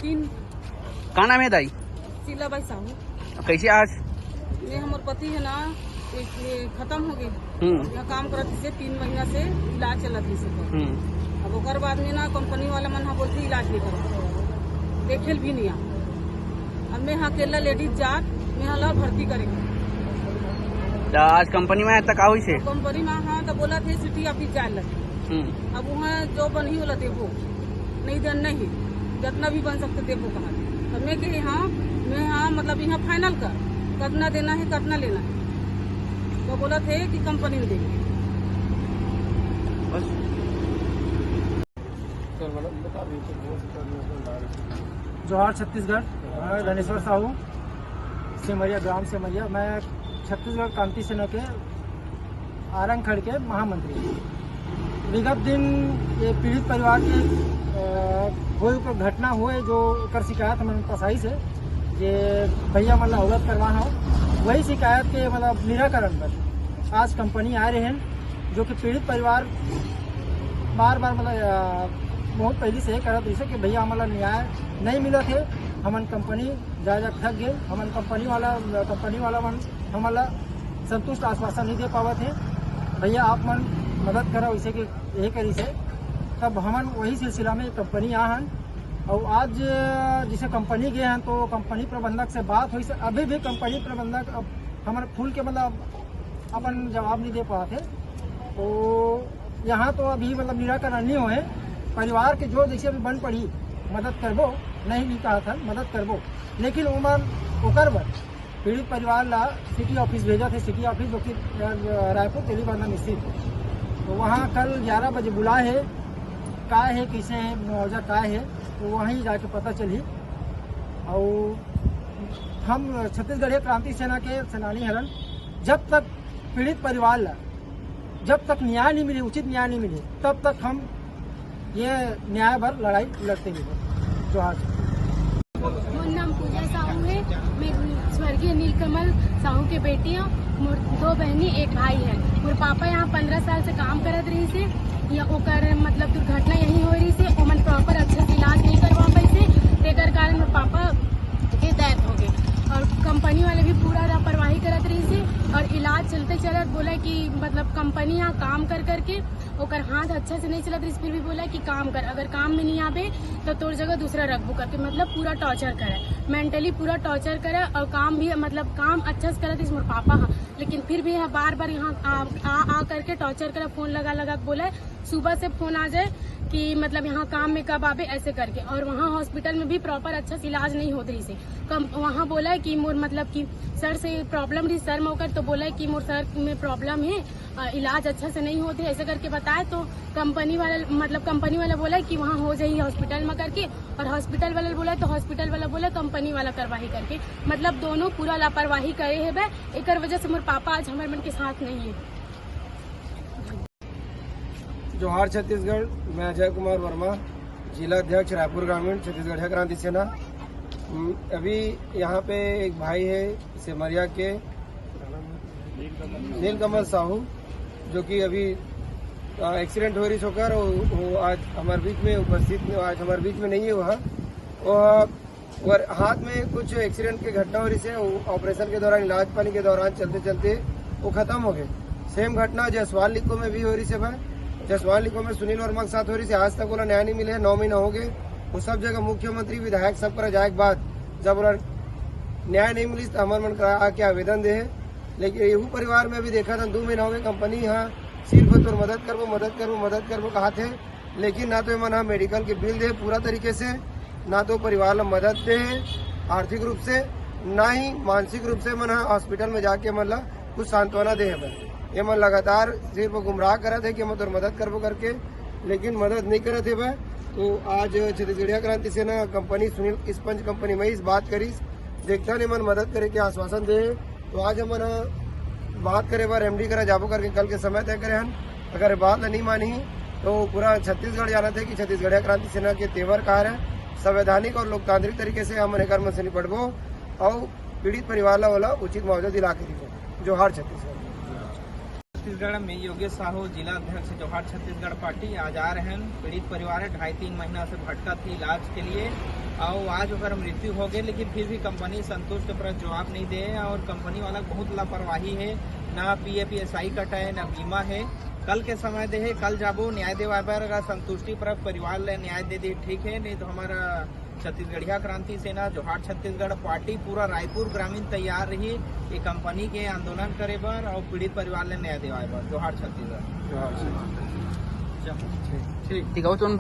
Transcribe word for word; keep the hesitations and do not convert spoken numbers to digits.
तीन। का नाम है दाई? शीला बाई साहू। कैसे आज? ये हमर पति है ना, एक ये खत्म हो गए। हम्म। यहाँ काम करत से तीन महीना से इलाज चलत है सब। हम्म। अब ओकर बाद में ना कंपनी वाला मन हा बोलते इलाज नहीं करते, देखेल भी नहीं आ। अब मैं हाँ अकेला लेडीज जात, मैं हाँ ला भर्ती करेंगे। तो आज कंपनी में आया था, का हुई से? कंपनी में हाँ तो बोला थे सिटी ऑफिस जाए लगे। हम्म। अब वहाँ जो बनही वाला देबो, नहीं देन नहीं, जितना भी बन सकते देबो कहा। तो मैं कहे हाँ, मैं हाँ मतलब यहाँ फाइनल कर, कितना देना है, कितना लेना है। तो बोला थे कि कंपनी में देंगे। बस। जोहार छत्तीसगढ़, मैं धनेश्वर साहू, सेमरिया, ग्राम सेमरिया। मैं छत्तीसगढ़ क्रांति सेना के आरंग खड़ के महामंत्री। विगत दिन ये पीड़ित परिवार के, अ, कोई ऊपर घटना हुए जो ओकर शिकायत हमन पसाई से जे भैया मन ला अवगत करवा हो, वही शिकायत के मतलब निराकरण बर आज कंपनी आए रहे हैं, जो कि पीड़ित परिवार बार बार मतलब, अ, बहुत पहले से ये करत रहिसे कि भैया हमन ला न्याय नहीं मिलत हे, हमन कंपनी जाए जाए थक गए, हमन कंपनी वाला, कंपनी वाला मन हमन ला संतुष्ट आश्वासन नहीं दे पावत हे। भैया आप मन मदद करो इसे के, ये करी से। तब हमन वही सिलसिला में कंपनी आ हन। और आज जैसे कंपनी गए हैं तो कंपनी प्रबंधक से बात हुई से, अभी भी कंपनी प्रबंधक अब हमन खुल के मतलब अपन जवाब नहीं दे पाते। तो यहाँ तो अभी मतलब निराकरण नहीं हुए। परिवार के जो जैसे अभी बन पड़ी, मदद करबो, नहीं भी कहा था मदद करबो, लेकिन ओमन ओकर बर पीड़ित परिवार ला सिटी ऑफिस भेजा थे। सिटी ऑफिस जो कि, अ, रायपुर तेलीबांधा में स्थित है। तो वहाँ कल ग्यारह बजे बुला है, का है, कैसे है, मुआवजा का है, तो वहीं जाके पता चली। और हम छत्तीसगढ़िया क्रांति सेना के सेनानी हरन, जब तक पीड़ित परिवार ला जब तक न्याय नहीं मिले, उचित न्याय नहीं मिले, तब तक हम ये न्याय बर लड़ाई लड़ते रहेंगे। जोहार। मोर नाम पूजा साहू है। मैं स्वर्गीय नीलकमल साहू के बेटी हूँ। मोर दो बहनी, एक भाई है। मोर पापा यहाँ पंद्रह साल से काम करत रहिसे। या ओकर मतलब दुर्घटना यही हो रहिसे, ओमन प्रॉपर अच्छा से इलाज नहीं करवा पाइसे, तेकर कारण मोर पापा के डेथ हो गए। और कंपनी वाले भी पूरा लापरवाही करत रहिसे और इलाज चलते चलत बोला कि मतलब कंपनी यहाँ काम कर करके ओकर हाथ अच्छा से नहीं चलत रहिस, फिर भी बोला कि काम कर, अगर काम में नहीं आबे तो तोर जगह दूसरा रखबो करके, मतलब पूरा टॉर्चर करे, मेंटली पूरा टॉर्चर करे। और काम भी मतलब काम अच्छा से करत रहिस मोर पापा, हाँ, लेकिन फिर भी यहाँ बार बार यहाँ आ, आ, आ करके टॉर्चर करे, फोन लगा लगा के बोले, सुबह से फोन आ जाए कि मतलब यहाँ काम में कब आबे, ऐसे करके। और वहाँ हॉस्पिटल में भी प्रॉपर अच्छा से इलाज नहीं होत रहिसे। कम वहाँ बोला है कि मोर मतलब कि सर से प्रॉब्लम रही, सर में ओकर, तो बोला है कि मोर सर में प्रॉब्लम है, अ, इलाज अच्छा से नहीं होते, ऐसे करके बताए। तो कंपनी वाला मतलब कंपनी वाला बोला है कि वहाँ हो जाइए हॉस्पिटल में करके, और हॉस्पिटल वाला बोला तो हॉस्पिटल वाला बोला कंपनी वाला करवाही करके। मतलब दोनों पूरा लापरवाही करे है बे, एकर वजह से मोर पापा आज हमारे मन के साथ नहीं है। जोहार छत्तीसगढ़, मैं अजय कुमार वर्मा, जिला अध्यक्ष रायपुर ग्रामीण, छत्तीसगढ़िया क्रांति सेना। हम्म, अभी यहाँ पे एक भाई है सेमरिया के, नीलकमल साहू, जो कि अभी, अ, एक्सीडेंट हो रही होकर वो, वो आज हमारे बीच में उपस्थित, आज हमारे बीच में नहीं है वहाँ। वो और हाथ में कुछ एक्सीडेंट के घटना हो रही से, वो ऑपरेशन के दौरान, इलाज पानी के दौरान चलते चलते वो खत्म हो गए। सेम घटना जसवाल लिको में भी हो रही से भाई। जसवाल लिको में सुनील वर्मा के साथ हो रही से, आज तक ओला न्याय नहीं मिले, नौ महीना हो गए। वो सब जगह मुख्यमंत्री, विधायक सब करा जाए के बाद जब ओला न्याय नहीं मिलिस तो हमर मन करा आके आवेदन दे है। लेकिन यहू परिवार में अभी देखा था, दो महीना हो गए, कंपनी यहाँ सिर्फ तोर मदद करबो, मदद करबो, मदद करबो कहा थे। लेकिन ना तो ये मन ह मेडिकल के बिल दे पूरा तरीके से, ना तो परिवार ला मदद दे आर्थिक रूप से, ना ही मानसिक रूप से मन ह हॉस्पिटल में जाके मन ला कुछ सांत्वना दे हवे। ये मन लगातार सिर्फ गुमराह करत है कि हम तोर मदद करबो करके, लेकिन मदद नहीं करत है भाई। तो आज छत्तीसगढ़िया क्रांति सेना कंपनी सुनील स्पंज कंपनी में इस बात करीस, देखता नहीं मन मदद करे के आश्वासन दे। तो आज हमन ह बात करे बर एमडी करा जाबो करके कल के समय तय करे हन। अगर बात ल नहीं मानही तो पूरा छत्तीसगढ़ जानत है कि छत्तीसगढ़िया क्रांति सेना के तेवर का है। संवैधानिक और लोकतांत्रिक तरीके से हमन एकर मन से निपटबो और पीड़ित परिवार ला ओला उचित मुआवजा दिला के दिबो। जोहार छत्तीसगढ़। छत्तीसगढ़ में योगेश साहू, जिला अध्यक्ष जोहार छत्तीसगढ़ पार्टी, आज आ रहे हैं। पीड़ित परिवार है, ढाई तीन महीना से भटकत हे इलाज के लिए, अउ आज ओकर मृत्यु हो गए, लेकिन फिर भी कंपनी संतुष्ट परक जवाब नहीं दे हे अउ कंपनी वाला बहुत लापरवाही है, ना पीएफईएसआई कटा है, ना बीमा है। कल के समय दे हे, कल जाबो न्याय देवाय बर, अगर संतुष्टि परक परिवार ले न्याय दे दे, ठीक है, नहीं तो हमारा छत्तीसगढ़िया क्रांति सेना, जोहार छत्तीसगढ़ पार्टी, पूरा रायपुर ग्रामीण तैयार रही ये कंपनी के आंदोलन करे बर अउ पीड़ित परिवार ले न्याय देवाय बर। जोहार छत्तीसगढ़। ठीक, ठीक। ठीक, अउ तो बोल।